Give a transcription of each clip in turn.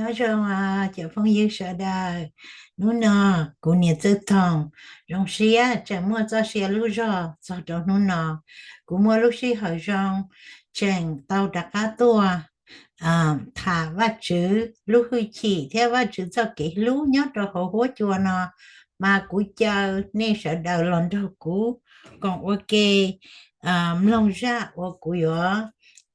Nyob zoo cov phooj ywg sawv daws, hnub no kuv niam Txwj Toog zoo siab tseem muaj txoj sia lub zog txog rau hnub no. Kuv muaj lub sij hawm zoo tseem tau rov qab tuaj tham Vajtswv lub hwj chim thiab Vajtswv txoj kev hlub nyob rau hauv huab cua no, mas kuv caw nej sawv daws los nrog kuv koom ua ke mloog zaj uas kuv yuav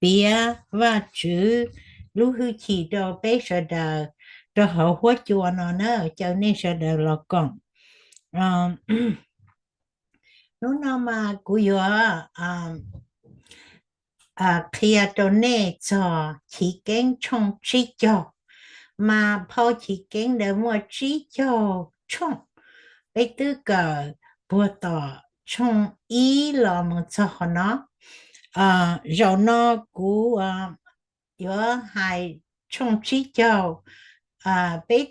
piav Vajtswv lub hwj chim rau peb sawv daws rau hauv huab cua no na, caw nej sawv daws los koom. Hnub no mas kuv yuav qhia rau nej txog Chiv Keeb tshooj tsib caug, mas phau Chiv Keeb ntawd muaj tsib caug tshooj. Peb twb kawm puag tom tshooj ib los mus txog qhov no. Zaum no kuv yuav hais tshooj tsib caug. Peb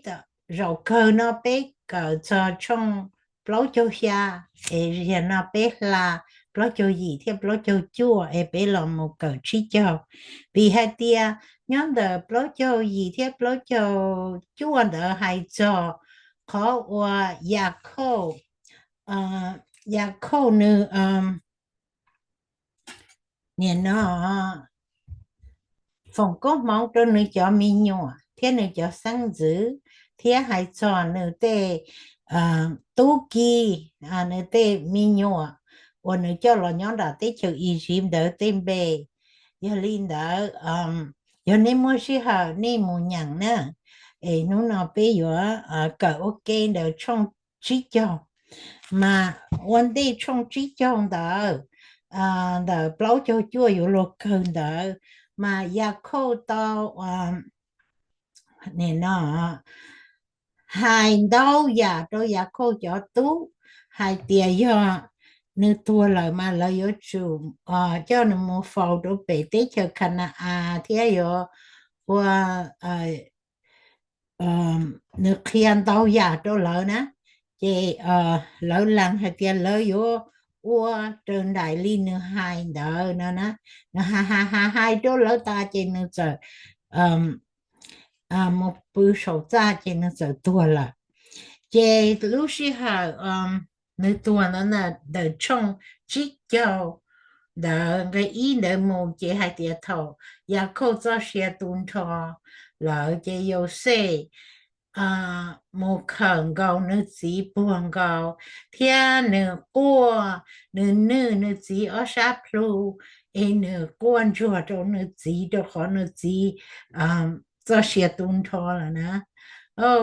zaum kawg no peb kawm txog tshooj plaub caug xya, es yog no peb hla plaub caug yim thiab plaub caug cuaj es peb los mus kawm tsib caug. Vim hais tias nyob ntawm plaub caug yim thiab plaub caug cuaj ntawd hais txog qhov uas Yaj Khauj, Yaj Khauj nws nim no foom koob hmoov rau nws cov me nyuam thiab nws cov xeeb ntxwv, thiab hais txog nws tej tub ki, nws tej me nyuam uas nws coj los nyob nram teb chaws Iziv ntawd tej npe. Yog li ntawd, yog nej muaj sij hawm nej mus nyeem na, es hnub no peb yuav kawm ua ke ntawm tshooj tsib caug. Mas ua ntej tshooj tsib caug ntawd, ntawm plaub caug cuaj yuav luag kawg ntawd, mas Yaj Khauj tau no hais ntau yam rau Yaj Khauj cov tub hais tias yog nws tuag lawm mas lawv yuav tsum coj nws mus faus rau pem teb chaws Khana-as thiab yuav ua, nws qhia ntau yam rau lawv na. Ces lawv lees hais tias lawv yuav ua raws nraim li nws hais ntawd no na. Nws hais hais hais hais rau lawv tas ces nws txawm mus pw saum txaj ces nws txawm tuag lawm. Ces lub sij hawm nws tuag ntawd na, ntawm tshooj tsib caug ntawd nqe ib ntawd mus ces hais tias thaum Yaj Khauj txoj sia tu nrho lawm ces Yauxej mus khawm nkaus nws txiv puag nkaus, thiab nws quaj, nws nwj nws txiv ob sab plhu, es nws quaj ntsuag rau nws txiv rau qhov nws txiv txoj sia tu nrho lawm na.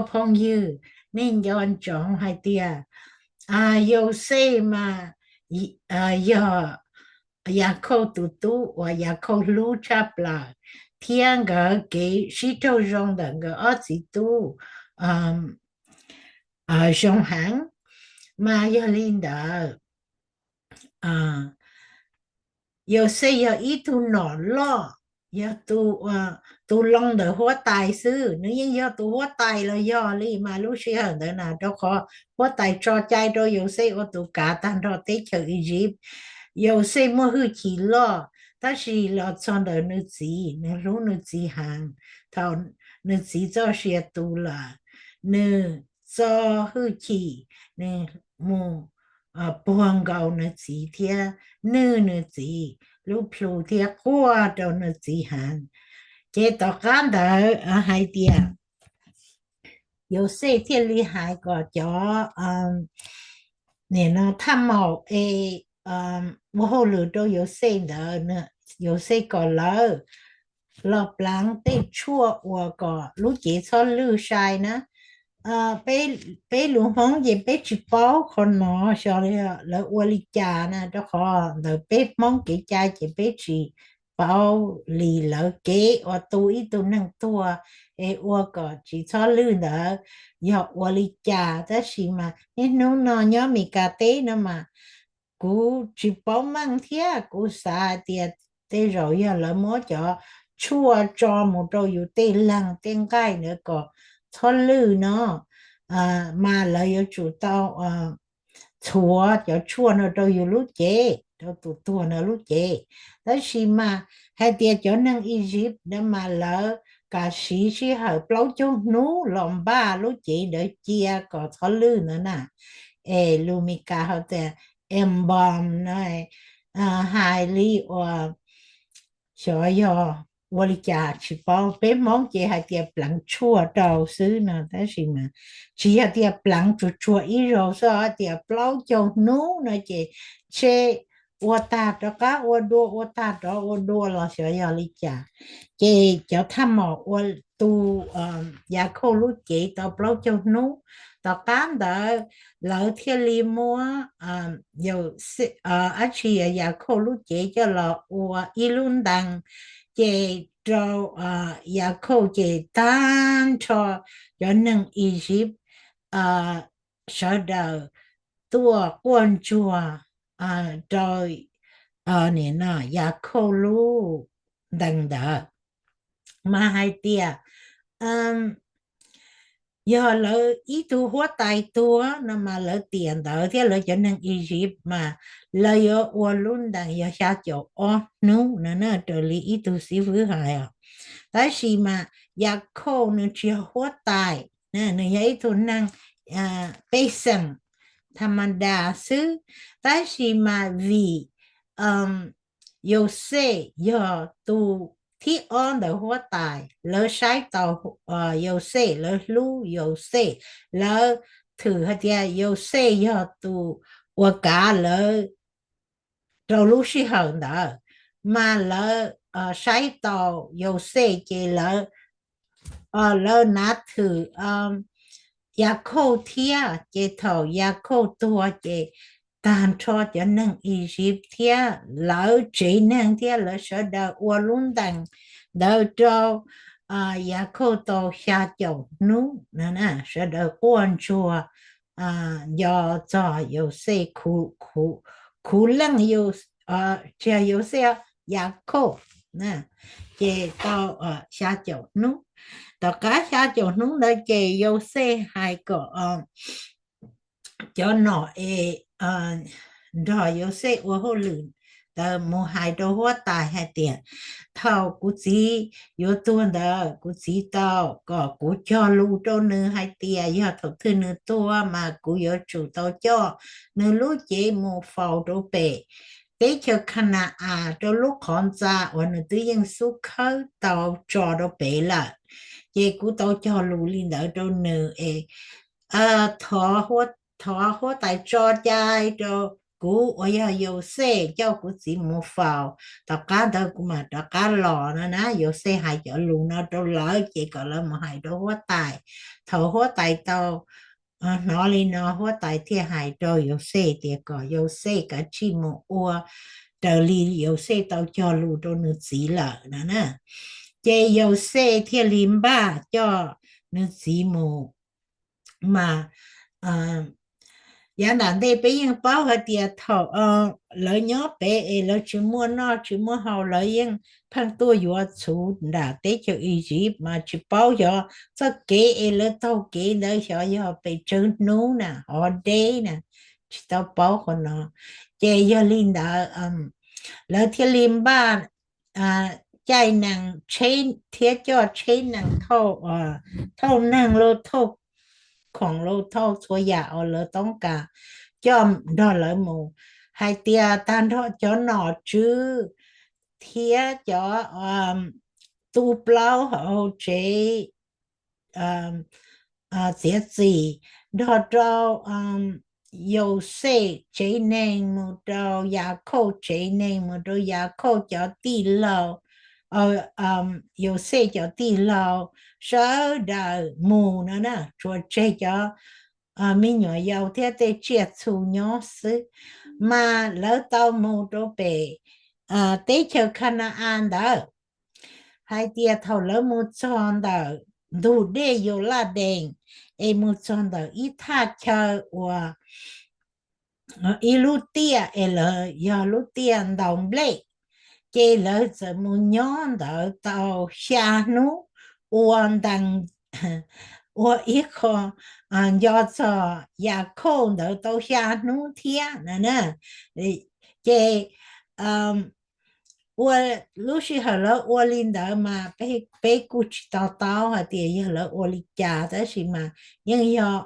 Phooj ywg, nej nco ntsoov hais tias Yauxej mas yog Yaj Khauj tus tub uas Yaj Khauj hlub tshaj plaws, thiab nkawd kev sib raug zoo ntawm nkawd ob txiv tub zoo heev. Mas yog li ntawd, Yauxej yog ib tug nom loj, yog tus loo ntawm huab tais xwb. Nws yeej yog tus huab tais los yog li, mas lub sij hawm ntawd na rau qhov huab tais tso cai rau Yauxej ua tus kav tag nrho teb chaws Iziv. Yauxej muaj hwj chim loj, tab sis los txog ntawm nws txiv, nws hlub nws txiv heev. Thaum nws txiv txoj sia tu lawm, nws txo hwj chim, nws mus puag nkaus nws txiv thiab nwj nws txiv lub plhu thiab quaj rau nws txiv heev. Ces tom qab ntawd hais tias Yauxej thiaj li hais kom cov nim no thaj maum es ua hauj lwm rau Yauxej ntawd, Yauxej kom lawv los pleev tej tshuaj uas kom lub cev txhob lwj sai na. Peb lus Hmoob ces peb tsis paub qhov no, xyov lawv ua li cas na, rau qhov ntawm peb Hmoob kev cai ces peb tsis paub li lawv kev uas tu ib tug neeg tuag es ua kom tsis txhob lwj ntawd yog ua li cas. Tab sis mas niaj hnub no nyob Meskas teb no mas kuv tsis paub meej thiab kuv xav hais tias tej zaum yog lawv muab cov tshuaj tso mus rau yus tej leeg tej nqaij ntawd kom txhob lwj no, mas lawv yuav tsum tau txhuav cov tshuaj no rau yus lub cev. rau tus tuag ntawd lub cev. Tab sis mas hais tias cov neeg Iziv ntawd mas lawv kam siv sij hawm plaub caug hnub los npaj lub cev ntawd cia kom txhob lwj ntawd na. Es lus Mis Kas hais tias embalm no, hais li uas xyov yog ua li cas tsis paub, peb Hmoob ces hais tias pleev tshuaj rau xwb no, tab sis mas tsis yog tias pleev tsuag tsuag ib zaug xwb, tias plaub caug hnub no ces ntshe ua tag rov qab ua dua, ua tag rov ua dua los xyov yog li cas. Ces cov thaj mom ua tu Yakhauj lub cev tau plaub caug hnub, tom qab ntawd lawv thiaj li muab dab tsi Yakhauj lub cev coj los ua ib lub ntees, ces rau Yakhauj ces tag nrho cov neeg Iziv sawv daws tuaj quaj ntsuag rau Yakhauj lub ntees ntawd, mas hais tias yog lawv ib tug huab tais tuag no mas lawv tiam ntawd thiab lawv cov neeg Iziv mas lawv yuav ua lub ntees yog xya caum ob hnub no na, raws li ib tug xib fwb hais os. Tab sis mas Yakhauj nws tsis yog huab tais, nws yog ib tug neeg pej xeem tha ma das xwb, tab sis mas vim Yauxej yog tus thib ob ntawm huab tais, lawv saib taus Yauxej, lawv hlub Yauxej, lawv thwm hais tias Yauxej yog tus uas kav lawv rau lub sij hawm ntawd, mas lawv saib taus Yauxej ces lawv lawv nav thwm Yakhauj thiab, ces thaum Yakhauj tuag ces tag nrho cov neeg Iziv thiab lawv tsev neeg thiab lawv sawv daws ua lub ntees ntawd rau Yakhauj tau xya caum hnub no, sawv daws quaj ntsuag nco txog Yauxej, khuv leej, tsis yog Yauxej, Yakhauj, ces tau xya caum hnub. Tom qab xya caum hnub ntawd ces Yauxej hais kom cov nom es nrog Yauxej ua hauj lwm ntawd mus hais rau huab tais hais tias, thaum kuv txiv yuav tuag ntawd kuv txiv tau kom kuv cog lus rau nws hais tias yog thaum twg nws tuag mas kuv yuav tsum tau coj nws lub cev mus faus rau pem teb chaws Khana-as, rau lub qhov ntxa uas nws twb yeej xub khawb tau tso rau pem lawm. Ces kuv tau cog lus li ntawd rau nws es thov huab tais tso cai rau kuv uas yog Yauxej coj kuv txiv mus faus, tom qab ntawd kuv mam rov qab los no na. Yauxej hais cov lus no rau lawv ces kom lawv mus hais rau huab tais. Thaum huab tais tau hnov li no huab tais thiaj hais rau Yauxej tias kom Yauxej kav tsij mus ua raws li Yauxej tau cog lus rau nws txiv lawm no na. Ces Yauxej thiaj li npaj coj nws txiv mus. Mas yav nram ntej peb yeej paub hais tias thaum lawv nyob pem es lawv tsis muaj noj tsis muaj haus lawv yeej pheej tuaj yuav txhuv nram teb chaws Iziv, mas tsis paub xyov txoj kev es lawv taug kev ntawd xyov yog pes tsawg hnub na, hov deb na, tsis tau paub qhov no. Ces yog li ntawd lawv thiaj li npaj caij nees tsheb thiab coj tsheb nees thauj neeg los thauj khoom los thauj txhua yam uas lawv toob kas coj nrog lawv mus, hais tias tag nrho cov nom tswv thiab cov tu plaub hauv tsev txiav txim nrog rau Yauxej tsev neeg mus rau Yakhauj tsev neeg mus rau Yakhauj cov tij laug, Yauxej cov tij laug sawv daws mus no na, tsuas tseg cov me nyuam yaus thiab tej tsiaj txhu nyob xwb. Mas lawv tau mus rau pem teb chaws Khana-as ntawd, hais tias thaum lawv mus txog ntawm ntug dej Yauladees es mus txog ntawm ib thaj chaw uas ib lub tiaj es lawv yog lub tiaj ntaus nplej, ces lawv txawm mus nyob ntawd tau xya hnub, ua ntees ua ib qho nco txog Yakhauj ntawd tau xya hnub thiab na. Ces ua lub sij hawm lawv ua li ntawd mas peb kuj tsis to taub hais tias yog lawv ua li cas, tab sis mas yeej yog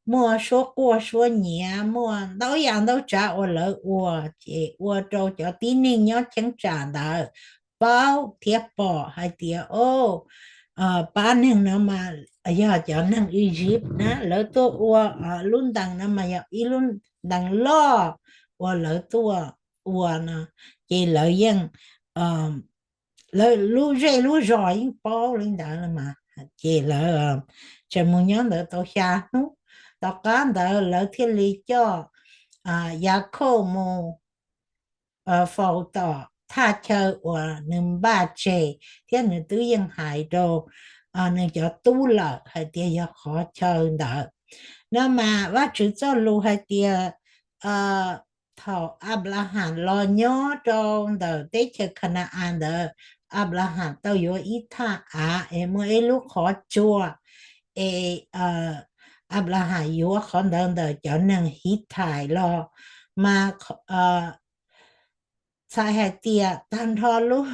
muaj suab quaj suab nyiav, muaj ntau yam ntau tsav uas lawv ua, ces ua rau cov tib neeg nyob cheeb tsam ntawd paub thiab pom hais tias, o, pab neeg no mas yog cov neeg Iziv na, lawv tuaj ua lub ntees no mas yog ib lub ntees loj uas lawv tuaj ua no, ces lawv yeej, lawv lub zej lub zos yeej paub li ntawd mas, ces lawv tseem mus nyob ntawd tau xya hnub. Tom qab ntawd lawv thiaj li coj Yakhauj mus faus tom thaj chaw uas nws npaj tseg, thiab nws twb yeej hais rau nws cov tub lawm hais tias yog qhov chaw ntawd. No mas Vajtswv txoj lus hais tias thaum Anplahas los nyob rau ntawm teb chaws Khana-as ntawd, Anplahas tau yuav ib thaj av es muaj ib lub qhov tsua, es Anplahas yuav qhov ntawd ntawm cov neeg Hiv Thais los, mas txhais hais tias tag nrho lub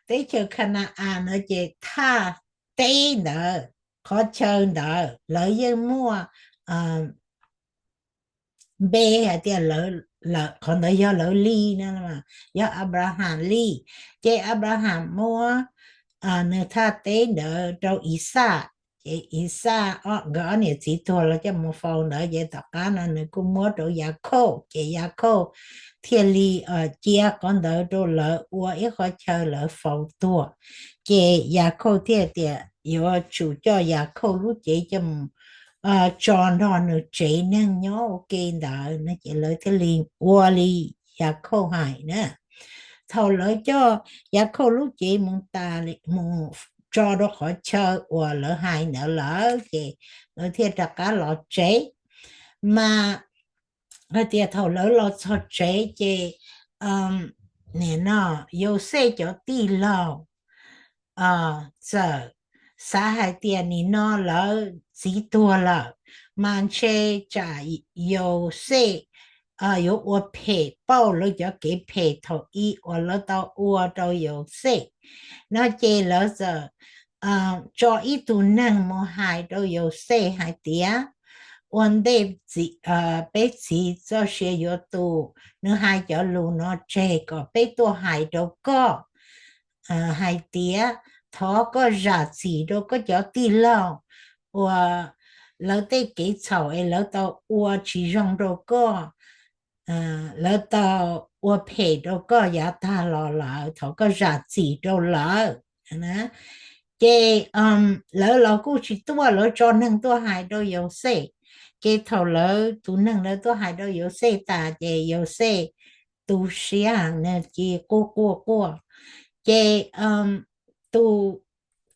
teb chaws Khana-as no ces thaj teb ntawd, qhov chaw ntawd lawv yeej muaj npe hais tias qhov ntawd yog lawv li no, yog Anplahas li. Ces Anplahas muab nws thaj teb ntawd rau Ixaj, ces Ixaj, nkawd ob niam txiv tuag los coj mus faus ntawd, ces tom qab no nws kuj muab rau Yakhauj, ces Yakhauj thiaj li cia qhov ntawd rau lawv ua ib qhov chaw lawv faus tuag. Ces Yakhauj thiaj tias yuav tsum coj Yakhauj lub cev coj mus tso nrog nws tsev neeg nyob ua ke ntawd no, ces lawv thiaj li ua li Yakhauj hais na. Thaum lawv coj Yakhauj lub cev mus tas, mus tso rau qhov chaw uas lawv hais ntawd lawm, ces lawv thiaj rov qab los tsev. Mas hais tias thaum lawv los txog tsev ces nim no Yauxej cov tij laug txawm xav hais tias nim no lawv txiv tuag lawm, mas ntshe tsam Yauxej yuav ua phem pauj lawv cov kev phem thaum ub uas lawv tau ua rau Yauxej no, ces lawv txawm tso ib tug neeg mus hais rau Yauxej hais tias, ua ntej peb txiv txoj sia yuav tu, nws hais cov lus no tseg kom peb tuaj hais rau koj hais tias thov koj zam txim rau koj cov tij laug uas lawv tej kev txhaum es lawv tau ua tsis zoo rau koj, lawv tau ua phem rau koj yav tag los lawm, thov koj zam txim rau lawv. Ces lawv los kuj tsis tuaj, lawv tso neeg tuaj hais rau Yauxej. Ces thaum lawv tus neeg lawv tuaj hais rau Yauxej tas ces Yauxej tu siab, nws cia quaj quaj quaj. Ces tus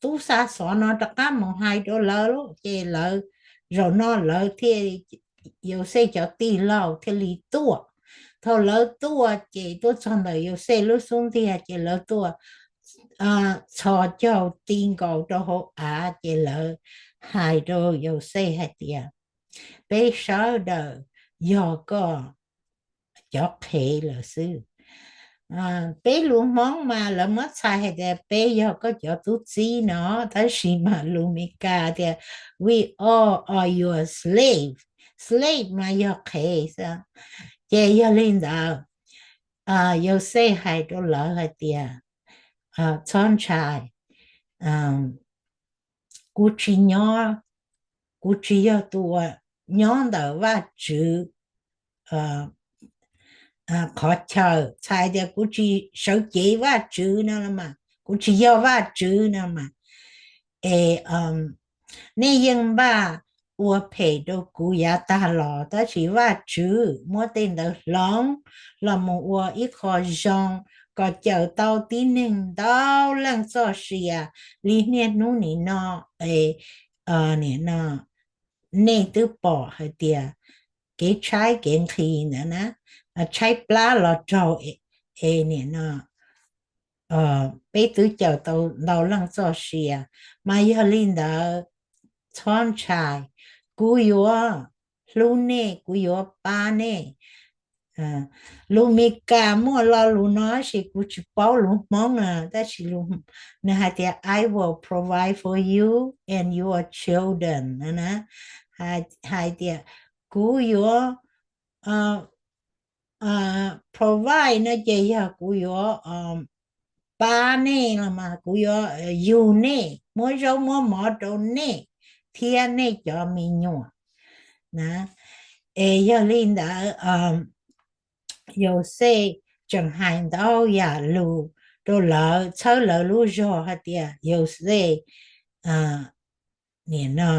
tub xa xov no rov qab mus hais rau lawv, ces lawv, zaum no lawv thiaj, Yauxej cov tij laug thiaj li tuaj. Thaum lawv tuaj ces tuaj txog ntawm Yauxej lub xub ntiag ces lawv tuaj txhos caug ti nkaus rau hauv av, ces lawv hais rau Yauxej hais tias, peb sawv daws yog koj cov qhev lawm xwb. Peb lus Hmoob mas lawv muab txhais hais tias peb yog koj cov tub txib no, tab sis mas lus Meskas tias we all are your slave. Slave mas yog qhev xwb. Ces yog li ntawd, Yauxej hais rau lawv hais tias, txhob ntshai, kuv tsis nyob, kuv tsis yog tus uas nyob ntawm Vajtswv qhov chaw, txhais tias kuv tsis sawv cev Vajtswv no los mas, kuv tsis yog Vajtswv no mas, es nej yeej npaj ua phem rau kuv yav tag los, tab sis Vajtswv muab tej ntawd hloov los mus ua ib qho zoo, kom cawm tau tib neeg ntau leej txoj sia li niaj hnub nim no. Es nim no nej twb pom hais tias kev tshaib kev nqhis ntawd na, tshaib plab los raug, es nim no peb twb cawm tau ntau leej txoj sia. Mas yog li ntawd, txhob ntshai, kuv yuav hlub nej, kuv yuav pab nej. Lus Mis Kas muaj lo lus no tab sis kuv tsis paub lus Hmoob na, tab sis nws hais tias I will provide for you and your children na, hais tias kuv yuav provide no ces yog kuv yuav pab nej los mas kuv yuav yug nej, muab zaub muab mov rau nej thiab nej cov me nyuam na. Es yog li ntawd, Yauxej tseem hais ntau yam lus rau lawv, txhawb lawv lub zog hais tias Yauxej nim no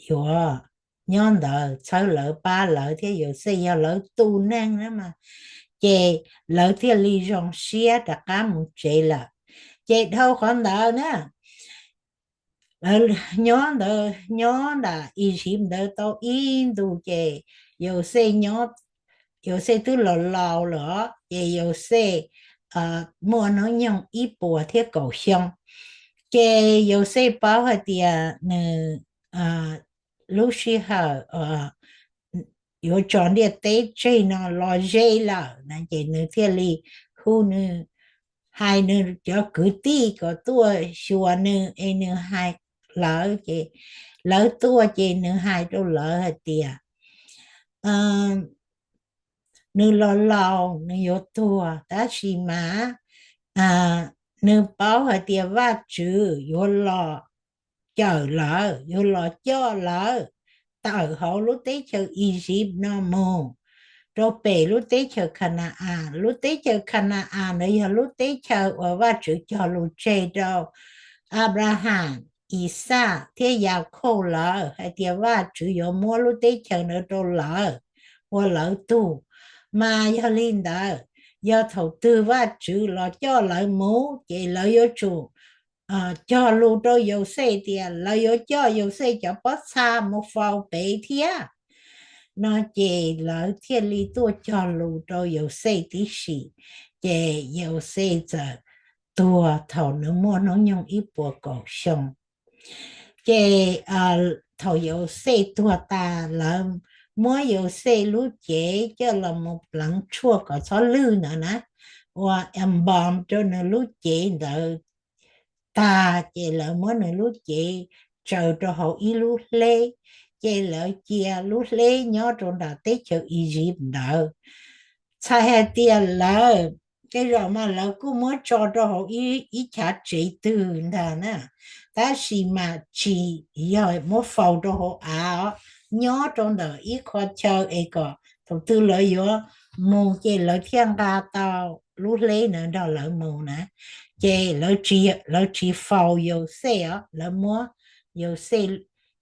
yuav nyob ntawd txhawb lawv pab lawv thiab Yauxej yog lawv tus neeg na mas, ces lawv thiaj li zoo siab rov qab mus tsev lawm. Ces dhau qhov ntawd na, lawv nyob ntawd, nyob nram Iziv ntawd tau ib ntus ces Yauxej, Yauxej twb los laus lawm ces Yauxej muaj hnub nyoog ib puas thiab kaum xyoo. Ces Yauxej paub hais tias nws lub sij hawm yuav tso ntiaj teb tseg no los ze lawm na, ces nws thiaj li hu nws, hais nws cov kwv tij kom tuaj xyuas nws es nws hais lawv ces lawv tuaj ces nws hais rau lawv hais tias nws los laus nws yuav tuag tab sis mas nws paub hais tias Vajtswv yuav los cawm lawv, yuav los coj lawv tawm hauv lub teb chaws Iziv no mus rau pem lub teb chaws Khana-as. Lub teb chaws Khana-as ntawd yog lub teb chaws uas Vajtswv cog lus tseg rau Anplahas, Ixaj thiab Yakhauj lawv hais tias Vajtswv yuav muab lub teb chaws ntawd rau lawv ua lawv tug. Mas yog li ntawd, yog thaum twg Vajtswv los coj lawv mus ces lawv yuav tsum cog lus rau Yauxej tias lawv yuav coj Yauxej cov pob txha mus faus pem thiab no ces lawv thiaj li tuaj cog lus rau Yauxej tib si. Ces Yauxej txawm tuag thaum nws muaj hnub nyoog ib puas kaum xyoo. Ces thaum Yauxej tuag tas lawv muab Yauxej lub cev coj los mus pleev tshuaj kom txhob lwj ntawd na, ua embalm rau nws lub cev ntawd tag ces lawv muab nws lub cev tsaws rau hauv ib lub hleb, ces lawv cia lub hleb nyob rau nram teb chaws Iziv ntawd. Txhais hais tias lawv, tej zaum mas lawv kuj muab tso rau hauv ib chav tsev twg ntag na, tab sis mas tsis yog muab faus rau hauv av os, nyob rau ntawm ib qho chaw es kom thaum twg lawv yuav mus ces lawv thiaj nqa tau lub hleb ntawd nrog lawv mus na. Ces lawv tsis faus Yauxej os, lawv muab Yauxej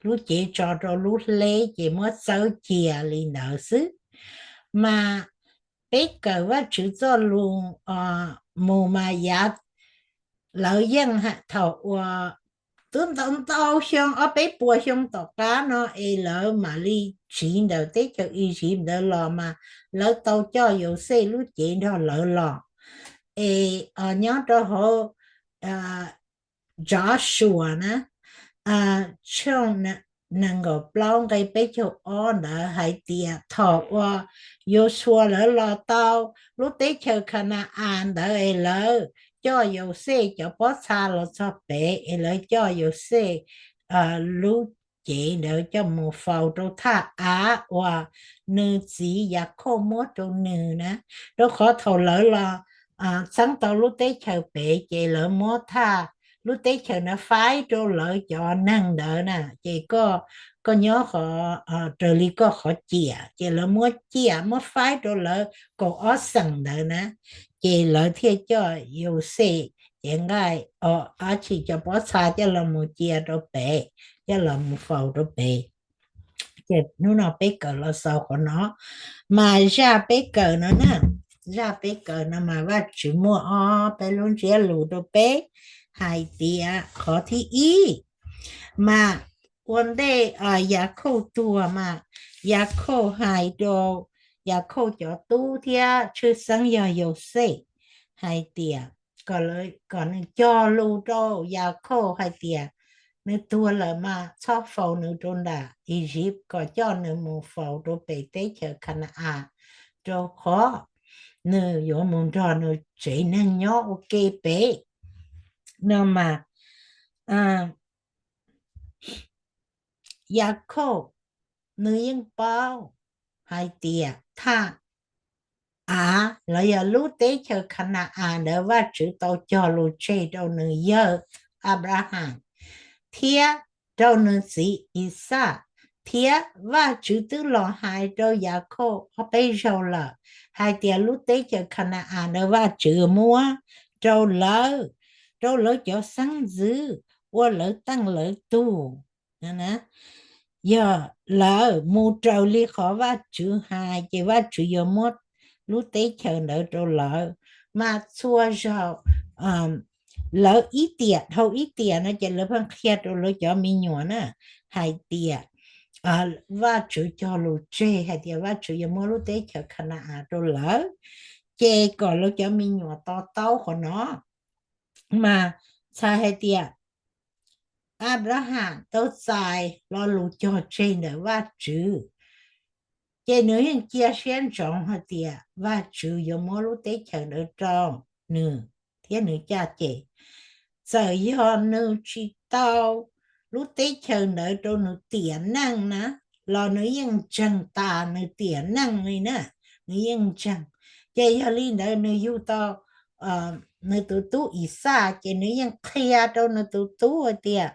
lub cev tso rau lub hleb ces muab txawb cia li ntawd xwb. Mas peb kawm Vajtswv txoj lus mus mas yav lawv yeej thaum uas twb ntau ntau xyoo, ob peb puas xyoo tom qab no es lawv mam li tsiv ntawm teb chaws Iziv ntawd los mas lawv tau coj Yauxej lub cev nrog lawv los. Es nyob rau hauv Joshua na, tshooj nees nkaum plaub nqe peb caug ob ntawd hais tias thaum uas Yauxej lawv los tau lub teb chaws Khana-as ntawd es lawv coj Yauxej cov pob txha los txog pem es lawv coj Yauxej lub cev ntawd coj mus faus rau thaj av uas nws txiv Yakhauj muab rau nws na, rau qhov thaum lawv los txeeb tau lub teb chaws pem ces lawv muab thaj lub teb chaws na faib rau lawv cov neeg ntawd na, ces koj, koj nyob qhov, raws li koj qhov ciam, ces lawv muab ciam muab faib rau lawv kaum ob xeem ntawd na, ces lawv thiaj coj Yauxej cev nqaij, dab tsi, cov pob txha coj los mus cia rau pem, coj los mus faus rau pem. Ces hnub no peb kawm los xaus qhov no, mas zaj peb kawm no na, zaj peb kawm no mas Vajtswv muaj ob peb lub ntsiab lus rau peb, hais tias qhov thib ib, mas ua ntej Yakhauj tuag mas Yakhauj hais rau Yakhauj cov tub thiab tshwj xeeb yog Yauxej hais tias kom nws cog lus rau Yakhauj hais tias nws tuag lawm mas txhob faus nws rau nram Iziv, kom coj nws mus faus rau pem teb chaws Khana-as. rau qhov nws yuav mus nrog nws tsev neeg nyob ua ke pem no mas, Yakhauj nws yeej paub hais tias thaj av los yog lub teb chaws Khana-as ntawd Vajtswv tau cog lus tseg rau nws yawg Anplahas thiab rau nws txiv Ixaj, thiab Vajtswv twb los hais rau Yakhauj ob peb zaug lawm hais tias lub teb chaws Khana-as ntawd Vajtswv muab rau lawv, rau lawv cov xeeb ntxwv ua lawv teej lawv tug. Yog lawv mus raws li qhov Vajtswv hais ces Vajtswv yuav muab lub teb chaws ntawd rau lawv. Mas txhua zaus lawv ib tiam dhau ib tiam no ces lawv pheej qhia rau lawv cov me nyuam na hais tias Vajtswv cog lus tseg hais tias Vajtswv yuav muab lub teb chaws Khana-as rau lawv, ces kom lawv cov me nyuam to taub qhov no. Mas txhais hais tias Anplahas tau txais lo lus cog tseg ntawm Vajtswv, ces nws yeej cia siab ntsoov hais tias Vajtswv yuav muab lub teb chaws ntawd rau nws thiab nws caj ces. Txawm yog nws tsis tau lub teb chaws ntawd rau nws tiam neej na, los nws yeej ntseeg tas nws tiam neej li na, nws yeej ntseeg. Ces yog li ntawd nws yug tau nws tus tub Ixaj ces nws yeej qhia rau nws tus tub hais tias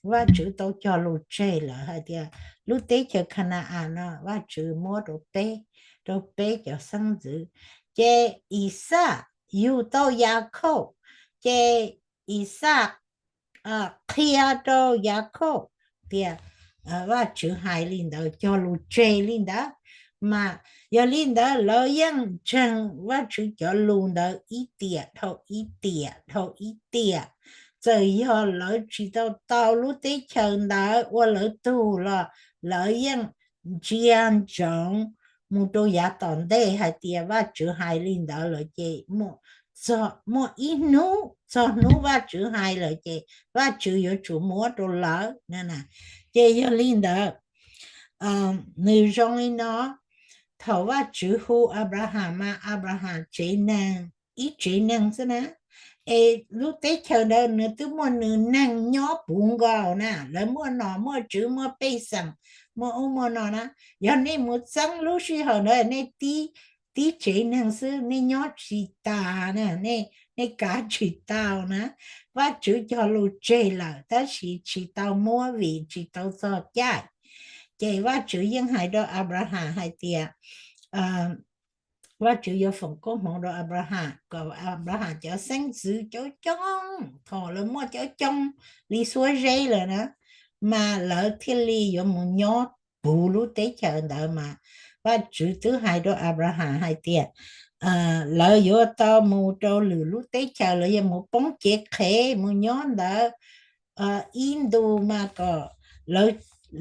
Vajtswv tau cog lus tseg lawm hais tias lub teb chaws Khana-as no Vajtswv muab rau peb, rau peb cov xeeb ntxwv. Ces Ixaj yug tau Yakhauj, ces Ixaj qhia rau Yakhauj tias Vajtswv hais li ntawd, cog lus tseg li ntawd. Mas yog li ntawd lawv yeej ntseeg Vajtswv cov lus ntawd ib tiam dhau ib tiam dhau ib tiam. Txawm yog lawv tsis tau tau lub teb chaws ntawd ua lawv tug los lawv yeej ntsia ntsoov mus rau yav tom ntej hais tias Vajtswv hais li ntawd lawm ces muaj ib hnub, txog hnub Vajtswv hais lawm ces Vajtswv yuav tsum muab rau lawv. Ces yog li ntawd nws zoo li no, thaum Vajtswv hu Anplahas mas Anplahas tsev neeg ib tsev neeg xwb na, es lub teb chaws ntawd nws twb muaj nws neeg nyob puv nkaus na, lawv muaj nom muaj tswv muaj pej xeem, muaj ub muaj no na. Yog nej mus txeeb lub sij hawm ntawd nej tib tsev neeg xwb nej nyob tsis tas na, nej kav tsis tau na. Vajtswv cog lus tseg lawm tab sis tsis tau muab vim tsis tau txog caij. Ces Vajtswv yeej hais rau Anplahas hais tias, Vajtswv yuav foom koob hmoov rau Anplahas kom Anplahas cov xeeb ntxwv coob coob, thaum lawv muaj coob coob li xuab zeb lawm na, mas lawv thiaj li yuav mus nyob puv lub teb chaws ntawd mas. Vajtswv twb hais rau Anplahas hais tias lawv yuav tau mus rau lwm lub teb chaws, lawv yuav mus poob cev qhev mus nyob ntawd ib ntus mas kom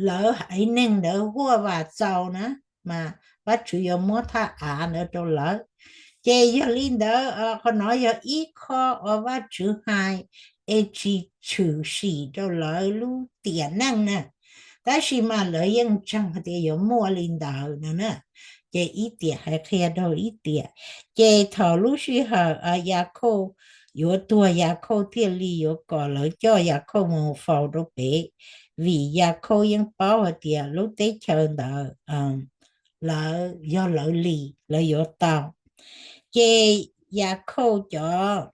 lawv haiv neeg ntawd huaj vam txaus na, mas Vajtswv yuav muab thaj av ntawd rau lawv. Ces yog li ntawd qhov no yog ib qho uas Vajtswv hais es tsis tshwm sim rau lawv lub tiam neej na, tab sis mas lawv yeej ntseeg hais tias yuav muaj li ntawd no na. Ces ib tiam hais qhia rau ib tiam. Ces thaum lub sij hawm Yakhauj yuav tuag Yakhauj thiaj li yuav kom lawv coj Yakhauj mus faus rau pem, vim Yakhauj yeej paub hais tias lub teb chaws ntawd lawv yog lawv li, lawv yuav tau. Ces Yakhauj cov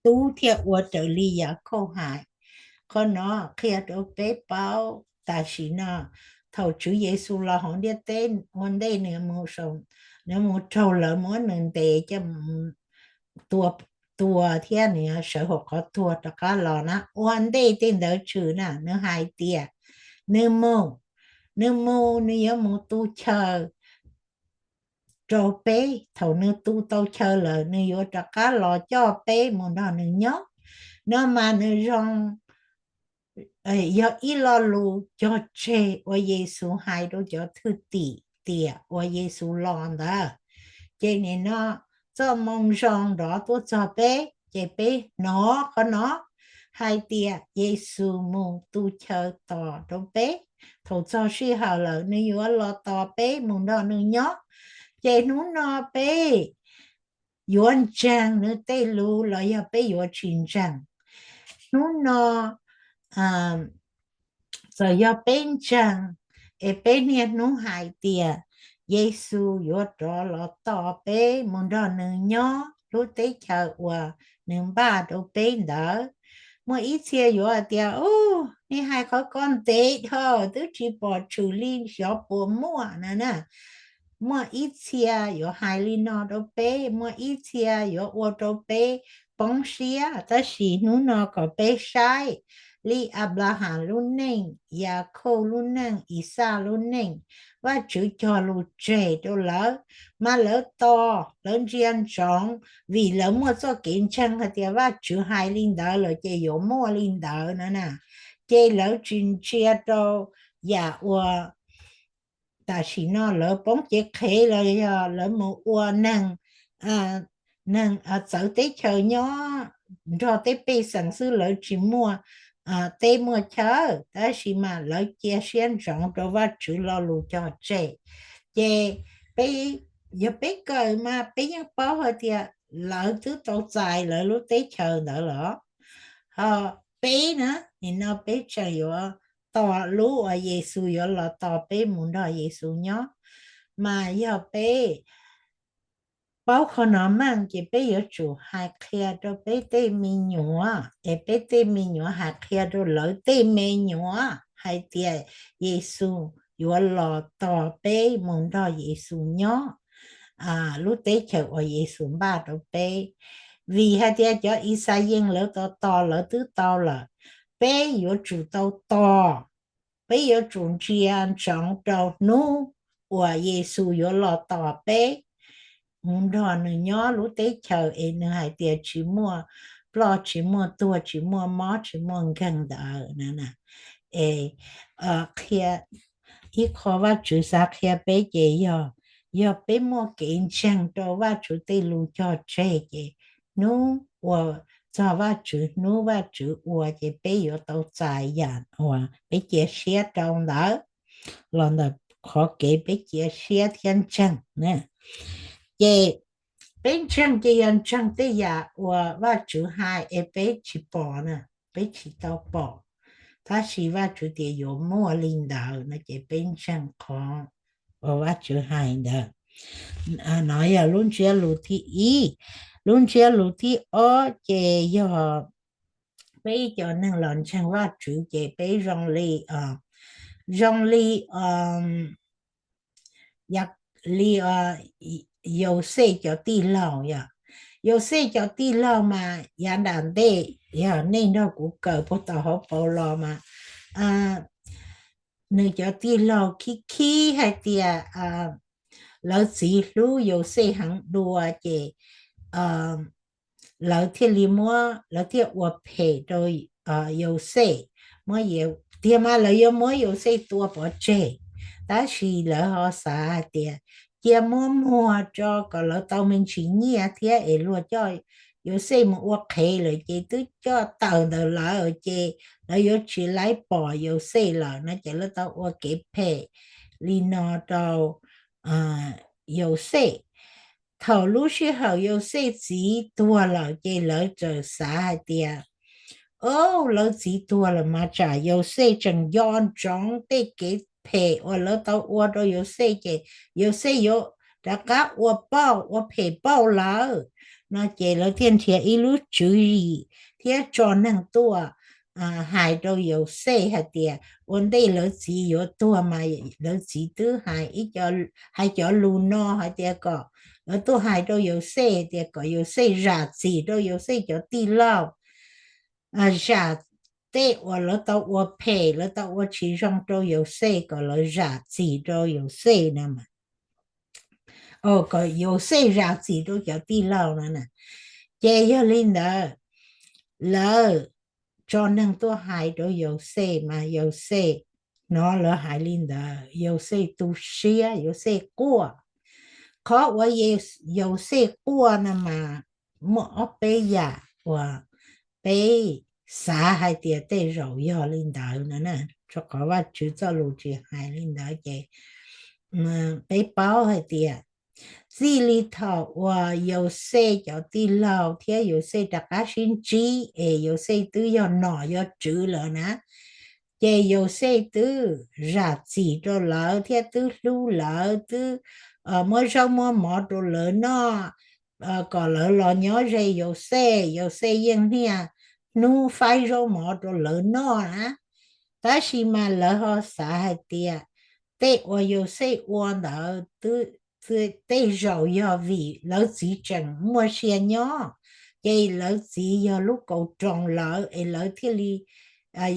tub thiaj ua raws li Yakhauj hais. Qhov no qhia rau peb paub tam sim no thaum Tswv Yexus los hauv ntiaj teb ua ntej nws mus, nws mus raug lawv muab nws ntes coj mus tua thiab nws sawv hauv qhov tuag rov qab los na, ua ntej tej ntawd tshwm na nws hais tias nws mus, nws mus nws yuav mus tu chaw rau peb, thaum nws tu tau chaw lawm nws yuav rov qab los coj peb mus nrog nws nyob. No mas nws zoo yog ib lo lus cog tseg uas Yexus hais rau cov thwj tim tiam uas Yexus los ntawd. Ces nim no txoj moo zoo nrov tuaj txog peb, ces peb hnov qhov no hais tias Yexus mus tu chaw tos rau peb, thaum txog sij hawm lawm nws yuav los tos peb mus nrog nws nyob. Ces hnub no peb yuav ntseeg nws tej lus los yog peb yuav tsis ntseeg? Hnub no txawm yog peb ntseeg es peb niaj hnub hais tias Yexus yuav rov los tos peb mus nrog nws nyob lub teb chaws uas nws npaj rau peb ntawd. Muaj ib txhia yuav hais tias, u, nej hais qhov ko ntev dhau, twb tsis pom tshwm li xyov puas muaj na na. Muaj ib txhia yuav hais li no rau peb, muaj ib txhia yuav ua rau peb poob siab, tab sis hnub no kom peb saib li Anplahas lub neej, Yakhauj lub neej, Ixaj lub neej, Vajtswv cog lus tseg rau lawv, mas lawv tos, lawv ntsia ntsoov, vim lawv muaj txoj kev ntseeg hais tias Vajtswv hais li ntawd lawm ces yuav muaj li ntawd no na. Ces lawv tsis ntsia rau yam uas tam sim no lawv poob cev qhev los yog lawv mus ua neeg, neeg txawv teb chaws nyob nrog tej pej xeem xwb, lawv tsis muaj teb muaj chaw, tab sis mas lawv cia siab ntsoov rau Vajtswv lo lus cog tseg. Ces peb, yog peb kawm mas peb yeej paub hais tias lawv twb tau txais lawv lub teb chaws ntawd los. Ho peb na, nim no peb tseem yuav tos lub uas Yexus yuav los tos peb mus nrog Yexus nyob. Mas yog peb paub qhov no meej ces peb yuav tsum hais qhia rau peb tej me nyuam, es peb tej me nyuam hais qhia rau lawv tej me nyuam hais tias Yexus yuav los tos peb mus nrog Yexus nyob lub teb chaws uas Yexus npaj rau peb. Vim hais tias cov Ixayees lawv tos tos lawv twb tau lawm, peb yuav tsum tau tos, peb yuav tsum ntsia ntsoov rau hnub uas Yexus yuav los tos peb mus nrog nws nyob lub teb chaws es nws hais tias tsis muaj ploj, tsis muaj tuag, tsis muaj mob, tsis muaj nkeeg ntawd na. Es qhia ib qho Vajtswv xav qhia peb ces yog, yog peb muaj kev ntseeg rau Vajtswv tej lus cog tseg ces hnub uas txog Vajtswv, hnub Vajtswv ua ces peb yuav tau txais yam uas peb cia siab rau ntawd, los ntawm qhov kev peb cia siab thiab ntseeg na. Ces peb ntseeg ces yog ntseeg tej yam uas Vajtswv hais es peb tsis pom na, peb tsis tau pom, tab sis Vajtswv tias yuav muaj li ntawd no ces peb ntseeg qhov uas Vajtswv hais ntawd. No yog lub ntsiab lus thib ib. Lub ntsiab lus thib ob ces yog peb cov neeg los ntseeg Vajtswv ces peb zoo li, zoo li, li Yauxej cov tij laug yom. Yauxej cov tij laug mas yav nram ntej yog nej nrog kuv kawm puag tom hauv paus los mas nws cov tij laug khib khib hais tias lawv txiv hlub Yauxej heev dua ces lawv thiaj li muab, lawv thiaj ua phem rau Yauxej, muab, tiag mas lawv yuav muab Yauxej tua pov tseg, tab sis lawv ho xav hais tias cia muab muag tso kom lawv tau me ntsis nyiaj thiab es luag coj Yauxej mus ua qhev lawm ces twb coj tawm ntawm lawm ces lawv yuav tsis laib pom Yauxej lawm no ces lawv tau ua kev phem li no rau Yauxej. Thaum lub sij hawm Yauxej txiv tuag lawm ces lawv txawm xav hais tias, o, lawv txiv tuag lawm mas tsam Yauxej tseem nco ntsoov tej kev phem uas lawv tau ua rau Yauxej ces Yauxej yuav rov qab ua pauj, ua phem pauj lawv no ces lawv thiaj nrhiav ib lub tswv yim thiab tso neeg tuaj hais rau Yauxej hais tias ua ntej lawv txiv yuav tuag mas lawv txiv twb hais, hais cov lus no hais tias kom lawv tuaj hais rau Yauxej hais tias kom Yauxej zam txim rau Yauxej cov tij laug, zam tej uas lawv tau ua phem, lawv tau ua tsis zoo rau Yauxej kom lawv zam txim rau Yauxej no mas, kom Yauxej zam txim rau cov tij laug no na. Ces yog li ntawd, lawv tso neeg tuaj hais rau Yauxej mas Yauxej hnov lawv hais li ntawd Yauxej tu siab, Yauxej quaj. Qhov uas Yauxej quaj no mas muaj ob peb yam uas peb xav hais tias tej zaum yog li ntawd no na, rau qhov Vajtswv txoj lus tsis hais li ntawd ces peb paub hais tias Txij li thaum uas Yauxej cov tij laug thiab Yauxej rov qab sib ntsib es Yauxej twb yog nom yog tswv lawm na, ces Yauxej twb zam txim rau lawv thiab twb hlub lawv, twb muab zaub muab mov rau lawv noj, kom lawv los nyob ze Yauxej. Yauxej yeej niaj hnub faib zaub mov rau lawv noj na. Tab sis mas lawv ho xav hais tias tej uas Yauxej ua ntawd, tej zaum yog vim lawv txiv tseem muaj sia nyob, ces lawv txiv yog lub kaus roos lawv es lawv thiaj li,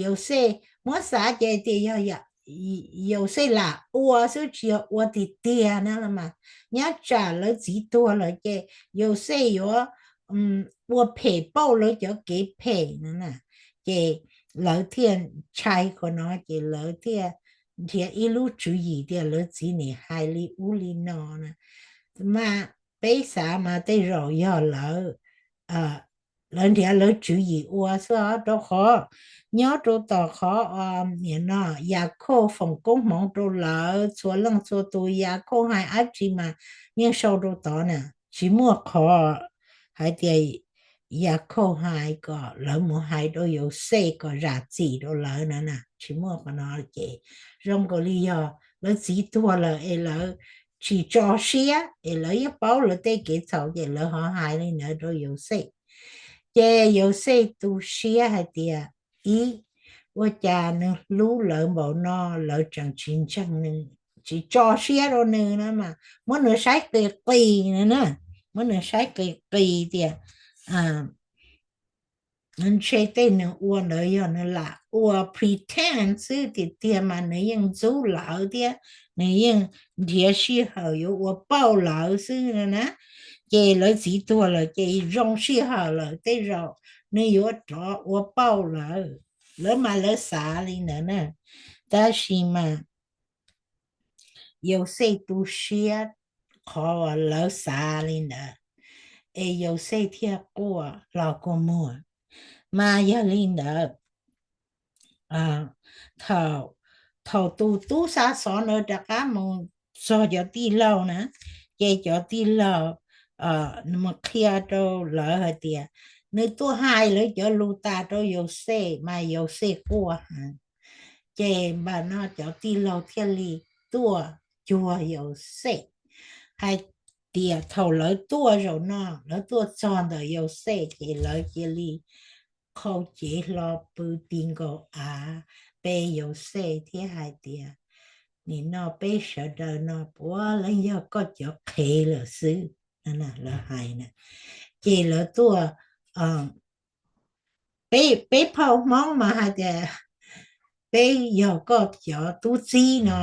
Yauxej muab xav ces tias yog Yauxej lam ua xwb tsis yog ua tiag tiag na mas, nyob tsam lawv txiv tuag lawm ces Yauxej yuav ua phem pauj lawv cov kev phem no na. Ces lawv thiaj ntshai qhov no ces lawv thiaj nrhiav ib lub tswv yim tias lawv txiv nim hais li ub li no na. Mas peb xav mas tej zaum yog lawv, lawv nrhiav lawv tswv yim ua xwb os, rau qhov nyob rau tom qhov, nim no Yakhauj foom koob hmoov rau lawv txhua leej txhua tus, Yakhauj hais dab tsi mas yeej sau rau tod na. Tsis muaj qhov hais tias Yakhauj hais kom lawv mus hais rau Yauxej kom zam txim rau lawv na na, tsis muaj qhov no. Ces zoo nkaus li yog lawv txiv tuag lawm es lawv tsis tso siab es lawv yeej paub lawv tej kev txhaum ces lawv ho hais li ntawd rau Yauxej. Ces Yauxej tu siab hais tias, ib, ua cas nws hlub lawv npaum no lawv tseem tsis ntseeg nws, tsis tso siab rau nws na mas muab nws saib qis qis na, muab nws saib qis qis tias ntshe tej nws ua ntawd yog nws lam ua pretend xwb, tiag tiag mas nws yeej ntxub lawv thiab nws yeej nrhiav sij hawm yuav ua pauj lawv xwb na. Ces lawv txiv tuag lawm ces zoo sij hawm lawm, tej zaum nws yuav rov ua pauj lawv, lawv mas lawv xav li ntawd na. Tab sis mas Yauxej tu siab qhov uas lawv xav li ntawd, es Yauxej thiaj quaj hlo kua muag. Mas yog li ntawd, thaum tus tub xa xov ntawd rov qab mus txog cov tij laug na, ces cov tij laug mus qhia rau lawv hais tias nws tuaj hais lawv cov lus tas rau Yauxej mas Yauxej quaj heev. Ces npam no cov tij laug thiaj li tuaj cuag Yauxej, hais tias thaum lawv tuaj zaum no lawv tuaj txog ntawm Yauxej ces lawv cia li qhau cev hlo pw ti nkaus av pe Yauxej thiab hais tias, nim no peb sawv daws no puav leej yog koj cov qhev lawm xwb, lawv hais na. Ces lawv tuaj, peb phauj Hmoob mas hais tias peb yog koj cov tub txib no,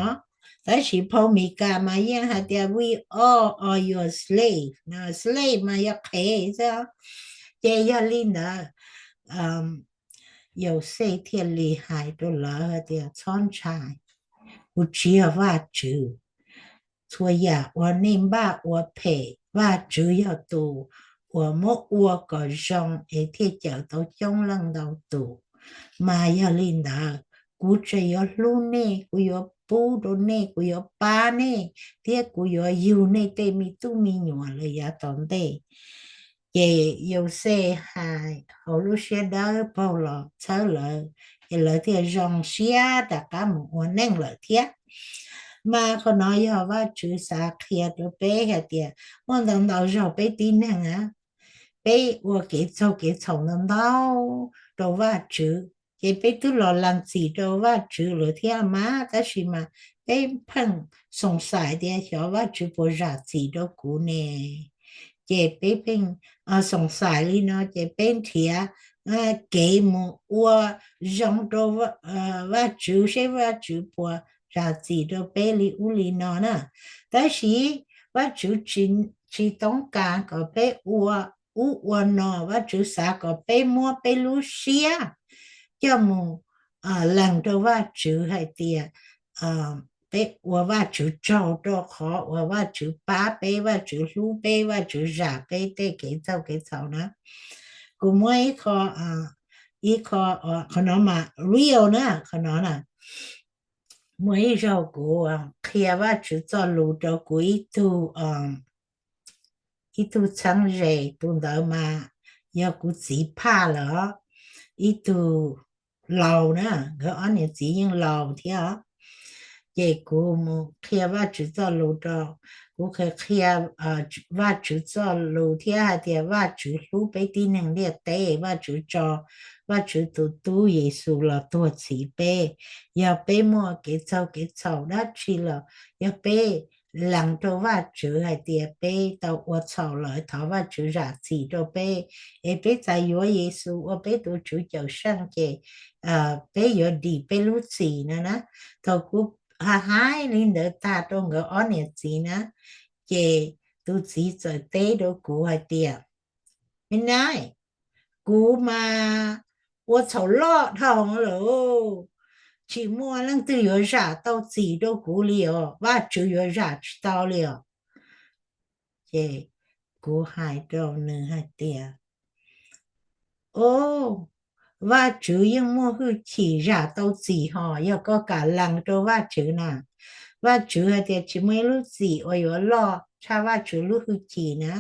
tab sis phauj Mes Kas mas yeej hais tias we all are your slave, slave mas yog qhev xwb. Ces yog li ntawd Yauxej thiaj li hais rau lawv hais tias txhob ntshai, kuv tsis yog Vajtswv. Txhua yam uas nej npaj ua phem Vajtswv yog tus uas muab ua kom zoo es thiaj cawm tau coob leej ntau tus. Mas yog li ntawd kuv tseem yuav hlub nej, kuv yuav pub rau nej, kuv yuav pab nej, thiab kuv yuav yug nej tej me tub me nyuam lawm yav tom ntej. Ces Yauxej hais hauv lub siab dawb paug los txhawb lawv, ces lawv thiaj zoo siab rov qab mus ua neej lawm thiab. Mas qhov no yog Vajtswv xav qhia rau peb hais tias muaj ntau ntau zaug peb tib neeg na, peb ua kev txaug kev txhaum ntau ntau rau Vajtswv, ces peb twb los lees txim rau Vajtswv lawm thiab mas, tab sis mas peb pheej xoom xaim tias xyov Vajtswv puas zam txim rau kuv ne. Ces peb pheej xoom xaim li no ces peb nrhiav kev mus ua zoo rau Vajtswv seb Vajtswv puas zam txim rau peb li ub li no na. Tab sis Vajtswv tsis toob kas kom peb ua ub ua no, Vajtswv xav kom peb muab peb lub siab coj mus lees rau Vajtswv hais tias peb ua Vajtswv tsaug rau qhov uas Vajtswv pab peb, Vajtswv hlub peb, Vajtswv zam peb tej kev txaug kev txhaum na. Kuv muab ib qho, ib qho, qhov no mas real na, qhov no na. Muaj ib zaug kuv qhia Vajtswv txoj lus rau kuv ib tug ib tug txheeb ze, tus ntawd mas yog kuv txiv phaj lawm, ib tug laus na, nkawd ob niam txiv yeej laus thiab. Ces kuv mus qhia Vajtswv txoj lus rau, kuv qhia Vajtswv txoj lus thiab hais tias Vajtswv hlub peb tib neeg ntiaj teb, Vajtswv tso Vajtswv tus tub Yexus los tuag txhiv peb. Yog peb muaj kev txaug kev txhaum dab tsi los yog peb lees rau Vajtswv hais tias peb tau ua txhaum lawm, thov Vajtswv zam txim rau peb, es peb txais yuav Yexus ua peb tus Tswv Cawmseej ces peb yuav dim peb lub txim no na. Thaum kuv hais li ntawd tag rau nkawd ob niam txiv na, ces tus txiv txawm teb rau kuv hais tias, Me nab, kuv mas ua txhaum loj dhau lawm, tsis muaj leej twg yuav zam tau txim rau kuv li os, Vajtswv yuav zam tsis tau li os. Ces kuv hais rau nws hais tias, O, Vajtswv yeej muaj hwj chim zam tau txim hos, yog koj kam lees rau Vajtswv na. Vajtswv hais tias tsis muaj ib lub txim uas yuav loj tshaj Vajtswv lub hwj chim na,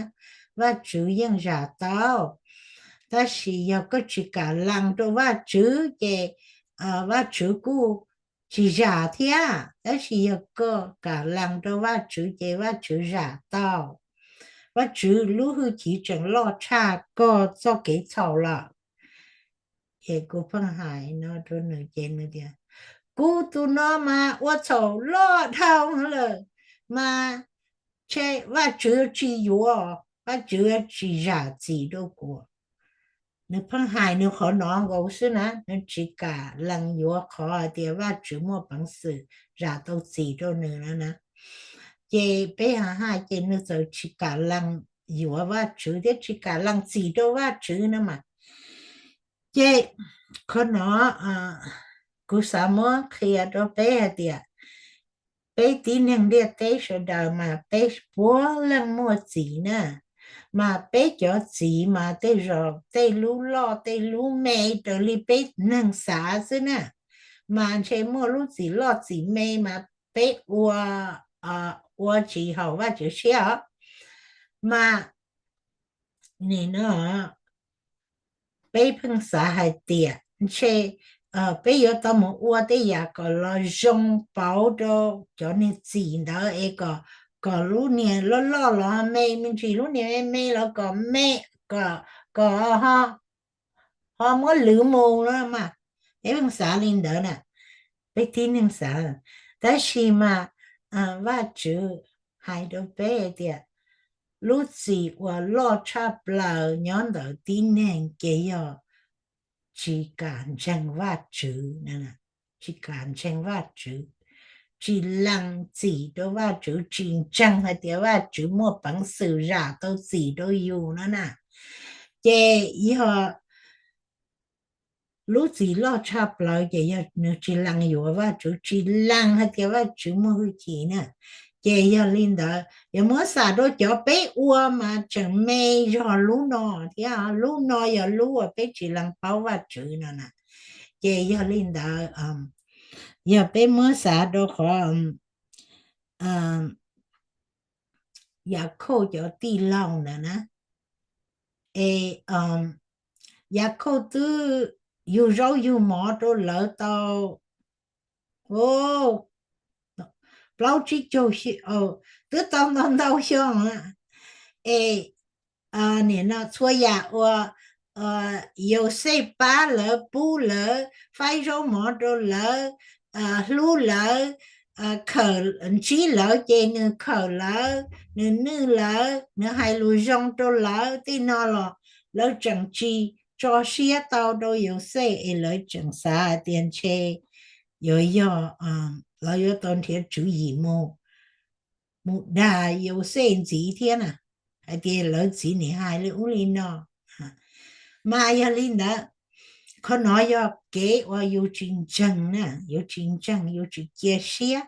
Vajtswv yeej zam tau. Tab sis yog koj tsis kam lees rau Vajtswv ces Vajtswv kuj tsis zam thiab, tab sis yog koj kam lees rau Vajtswv ces Vajtswv zam tau. Vajtswv lub hwj chim tseem loj tshaj koj txoj kev txhaum lawm. Ces kuv pheej hais no rau nws ces nws tias, Kuv tus no mas ua txhaum loj dhau lawm, mas ntshe Vajtswv tsis yuav, Vajtswv tsis zam txim rau kuv. Nws pheej hais nws qhov no nkaus xwb na, nws tsis kam lees yuav qhov hais tias Vajtswv muaj peev xwm zam tau txim rau nws no na. Ces peb hais hais ces nws txawm tsis kam lees yuav Vajtswv thiab tsis kam lees txim rau Vajtswv no mas. Ces qhov no kuv xav muab qhia rau peb hais tias peb tib neeg ntiaj teb sawv daws mas peb puav leej muaj txim na, mas peb cov txim mas tej zaum tej lub loj tej lub me raws li peb neeg xav xwb na, mas ntshe muaj lub txim loj txim me mas peb ua, ua tsis haum Vajtswv siab os. Mas nim no peb pheej xav hais tias ntshe peb yuav tau mus ua tej yam kom los zoo pauv rau cov niag txim ntawd es kom, kom lub niag loj loj los me me ntsis, lub niag me me los kom me, kom ho muab lwv mus no mas. Peb pheej xav li ntawd na, peb tib neeg xav. Tab sis mas Vajtswv hais rau peb tias lub txim uas loj tshaj plaws nyob ntawm tib neeg ces yog tsis kam ntseeg Vajtswv, tsis kam ntseeg Vajtswv, tsis lees txim rau Vajtswv, tsis ntseeg hais tias Vajtswv muaj peev xwm zam tau txim rau yus no na. Ces yog lub txim loj tshaj plaws ces yog nws tsis lees yuav Vajtswv, tsis lees hais tias Vajtswv muaj hwj chim na. Ces yog li ntawd yog muab xam rau cov peb ua mas tseem me zog lub no thiab, lub no yog lub uas peb tsis lees paub Vajtswv no na. Ces yog li ntawd yog peb muab xav rau qhov Yakhauj cov tij laug ntawd na, es Yakhauj twb yug zaub yug mov rau lawv tau plaub tsib caug, twb tau ntau ntau xyoo, es nim no txhua yam uas Yauxej pab lawv, pub lawv, faib zaub mov rau lawv, hlub lawv, khawm ntsib lawv ces nws khawm lawv, nws nwj lawv, nws hais lus zoo rau lawv tej no los lawv tseem tsis tso siab tau rau Yauxej es lawv tseem xav hais tias ntshe yuav yog lawv yuav tau nrhiav tswv yim mus, mus dag Yauxej ntxiv thiab na, hais tias lawv txiv nim hais li ub li no. Mas yog li ntawd, qhov no yog kev uas yus tsis ntseeg na, yus tsis ntseeg, yus tsis cia siab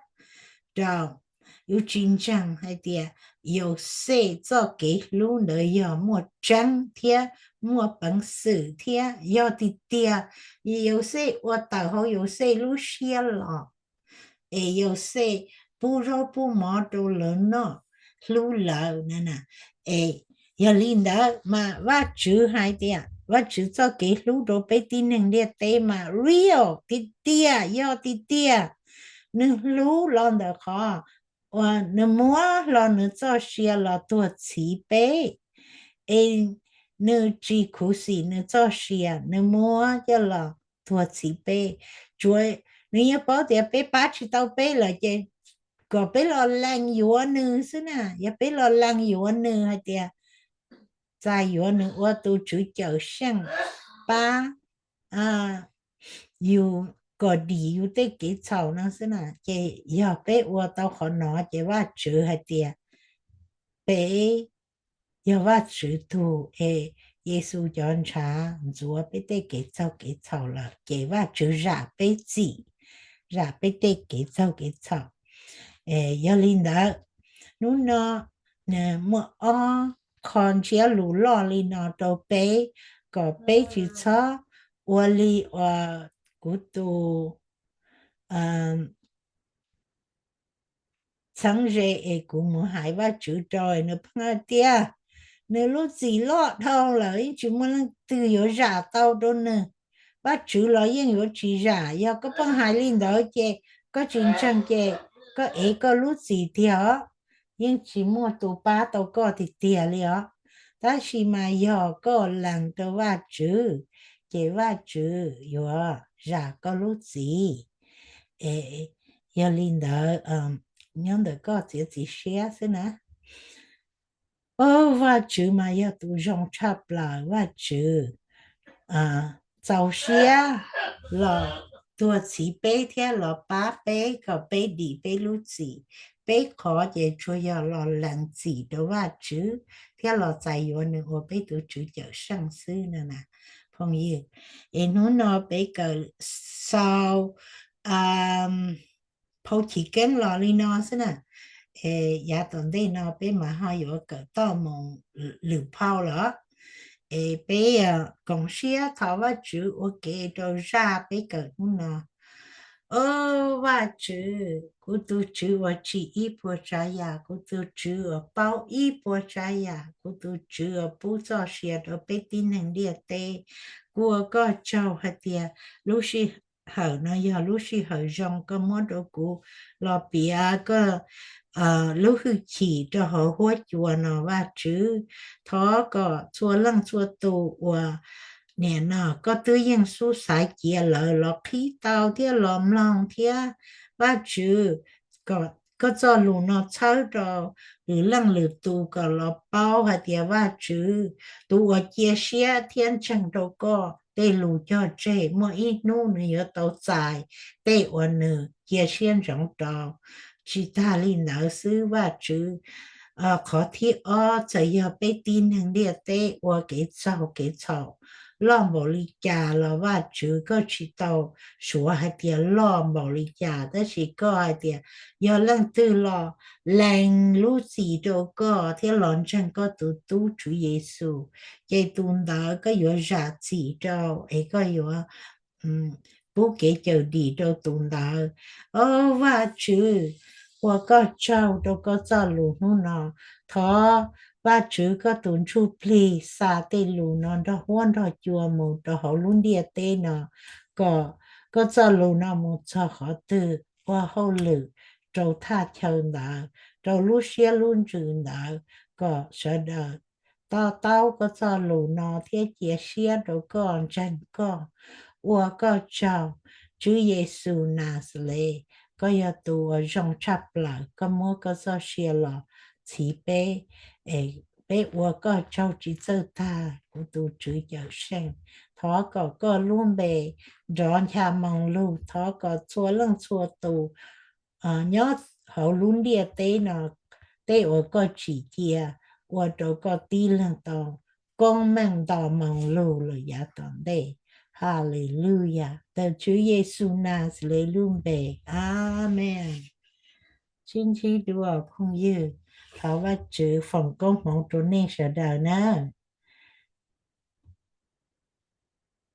rau, yus tsis ntseeg hais tias Yauxej txoj kev hlub ntawd yog muaj tseeb thiab muaj peev xwm thiab yog tiag tiag. Yauxej ua tawm hauv Yauxej lub siab los, es Yauxej pub zaub pub mov rau lawv noj, hlub lawv na, es Yog li ntawd mas Vajtswv hais tias Vajtswv txoj kev hlub rau peb tib neeg ntiaj teb mas real tiag tiag, yog tiag tiag. Nws hlub los ntawm qhov uas nws muab hlo nws txoj sia los tuag txhiv peb, es nws tsis khuv xim nws txoj sia, nws muab coj los tuag txhiv peb. Tsuav nws yeej paub tias peb pab tsis tau peb lawm ces kom peb los lees yuav nws xwb na. Yog peb los lees yuav nws hais tias txais yuav nws ua tus Tswv Cawm Seej pab yus kom dim yus tej kev txhaum no xwb na, ces yog peb ua tau qhov no ces Vajtswv hais tias peb yog Vajtswv tug es Yexus cov ntshav ntxuav peb tej kev txaug kev txhaum lawm ces Vajtswv zam peb txim, zam peb tej kev txaug kev txhaum. Yog li ntawd, hnub no muaj ob qho ntsiab lus loj li no rau peb kom peb tsis txhob ua li uas kuv tus txheeb ze es kuv mus hais Vajtswv rau nws pheej tias nws lub txim loj dhau lawm yeej tsis muaj leej twg yuav zam tau rau nws. Vajtswv los yeej yuav tsis zam. Yog koj pheej hais li ntawd ces koj tsis ntseeg ces koj ev koj lub txim tiag os. Yeej tsis muaj tus pab tau koj tiag tiag li os. Tab sis mas yog koj lees rau Vajtswv ces Vajtswv yuav zam koj lub txim. Yog li ntawd, nyob ntawm koj txiav txim siab xwb na. Au, Vajtswv mas yog tus zoo tshaj plaws. Vajtswv txaus siab los tuag txhiv peb thiab los pab peb kom peb dim peb lub txim. Peb qhov ces tsuas yog los lees txim rau Vajtswv thiab los txais yuav nws ua peb tus Tswv Cawm Seej xwb no na, phooj ywg. Es hnub no peb kawm xaus phau Chiv Keeb los li no xwb na. Yav tom ntej no peb mas ho yuav kawm toj mus lwm phau los. Es peb koom siab thov Vajtswv ua kev rau zaj peb kawm hnub no. Au, Vajtswv, kuv tus Tswv uas tsim ib puas tsav yam, kuv tus Tswv uas paub ib puas tsav yam, kuv tus Tswv uas pub txoj sia rau peb tib neeg ntiaj teb, kuv ua koj tsaug hais tias lub sij hawm no yog lub sij hawm zoo koj muab rau kuv los piav koj lub hwj chim rau hauv huab cua no Vajtswv. Thov kom txhua leej txhua tus uas nim no koj twb yeej xub xaiv cia lawv los qhib tau thiab los mloog thiab Vajtswv, kom koj txoj lus no txhawb rau lwm leej lwm tus kom los paub hais tias Vajtswv tus uas cia siab thiab ntseeg rau koj tej lus cog tseg muaj ib hnub nws yuav tau txais tej uas nws cia siab ntsoov rau. Tsis tag li ntawd xwb Vajtswv, qhov thib ob txawm yog peb tib neeg ntiaj teb ua kev txaug kev txhaum loj npaum li cas los Vajtswv koj tsis tau suav hais tias loj npaum li cas, tab sis koj hais tias yog leej twg los lees lub txim rau koj thiab los ntseeg koj tus tub Tswv Yexus, ces tus ntawd koj yuav zam txim rau es koj yuav pub kev cawm dim rau tus ntawd. Au Vajtswv, ua koj tsaug rau koj txoj lus hnub no. Thov Vajtswv koj tus Ntsujplig xa tej lus no nrog huab nrog cua mus rau hauv lub ntiaj teb no, kom koj txoj lus no mus txog qhov twg ua hauj lwm rau thaj chaw ntawd, rau lub siab lub ntsws ntawd, kom sawv daws to taub koj txoj lus no thiab cia siab rau koj, ntseeg koj. Ua koj tsaug, Tswv Yexus Naxales, koj yog tus uas zoo tshaj plaws, koj muab koj txoj sia los txhiv peb. Peb ua koj tsaug tsis txawj tag, kuv tus Tswv Cawm Seej. Thov kom koj lub npe nrov ncha moo lug, thov kom txhua leej txhua tus nyob hauv lub ntiaj teb no, tej uas koj tsim cia ua rau koj tib leeg tau koob meej nto moo lug lawm yav tom ntej. Haleluyas, ntawm Tswv Yexus Naxales lub npe, amees. Sib ntsib dua phooj ywg, thov Vajtswv foom koob hmoov rau nej sawv daws na.